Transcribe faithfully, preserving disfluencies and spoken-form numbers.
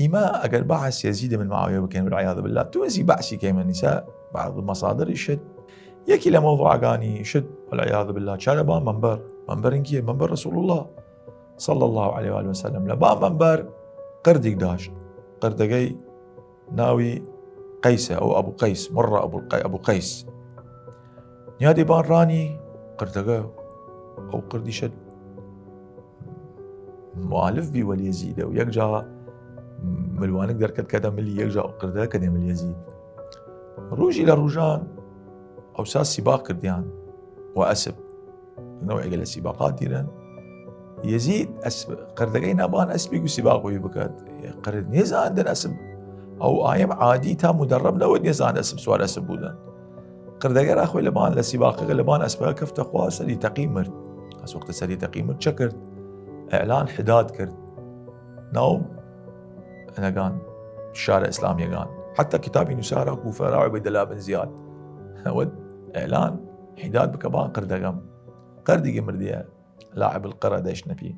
ئیمە ئەگەر بەعس یەزید بن معاویە بکەین، والعیاذ بالله، توزی بەعسی کەیمە نیسا بعض مەسادر ئیشت. یەکی لە مەوضوعەگانی ئیشت، والعیاذ بالله، چارە بان مەنبەر. مەنبەرن کیە؟ مەنبەر رسول الله صلی الله علیه و آله وسلم. لە بان مەنبەر قردیک داشت. قردەگەی ناوی قەیسە، ئەو ئەبو قەیس، مڕە ئەبو قەی-، ئەبو قەیس. نیادی بان رانی قردەگە، ئەو قردیشت موالف بی وەل یەزیدە و یەکجا ملوانک دەرکەت کەدە ملی، یەکجا قردەگە کەدە مل یەزید. روژی لە روژان ئەوسا سیباق کردیان و ئەسپ، نەوعێگە لە سیباقات دیرن. یەزید ئەسپ، قردەگەی نابان ئەسپیگ و سیباق وی بکات. قرد نیزان دەر ئەسپ، ئەو ئایم عادی تا مدرب نەوەد نیزان ئەسپ سوار ئەسپ بودن. قردەگە را خوی لەبان، لە سیباقەگە لەبان ئەسپەگە کەفتە خوا، سەری تەقی مرد. ئەس وەختە سەری تەقی مرد چە کرد؟ ئیعلان حداد کرد ناو ئەنەگان، شارە ئیسلامیەگان. حتی کتابی نوسارە کوفە را عبید الله بن زیاد. ئەوە ئیعلان حداد بکە بان قردەگەم. قردیگە مردیە لاعب القرە دەشت نەپی.